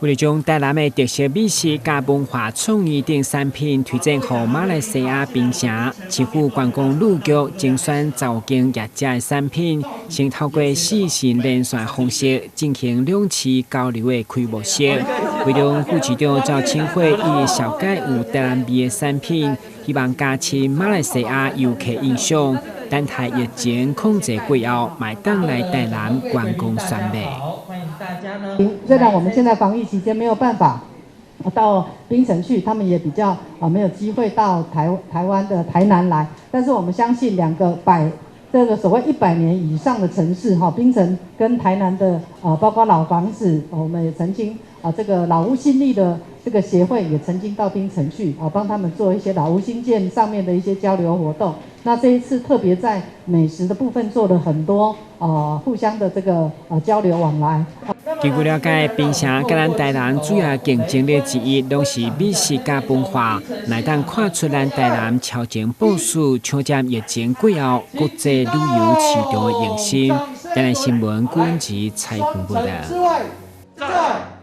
為了將台南的特色美食佮文化創意等產品推薦予馬來西亞檳城，市府觀光旅局精選10間業者的產品，先透過視訊連線方式進行兩市交流的開幕式。會中副市長趙清慧伊紹介有台南味的產品，希望加深馬來西亞遊客印象。等待疫情控制過後，嘛會當來台南觀光選買。雖然我們現在防疫期間沒有辦法到檳城去，他們也比較啊沒有機會到台灣的台南來，但是我們相信兩個百這個所謂100年以上的城市哈，檳城跟台南的啊，包括老房子，我們也曾經啊這個老屋新立的這個協會也曾經到檳城去啊，幫他們做一些老屋興建上面的一些交流活動。那這一次特別在美食的部分做了很多啊互相的這個啊交流往來。根據了解，檳城佮咱台南主要競爭力之一，攏是美食佮文化。會當看出咱台南超前部署，搶佔疫情過後國際旅遊市場的榮心。台南新聞郭文吉採訪報導。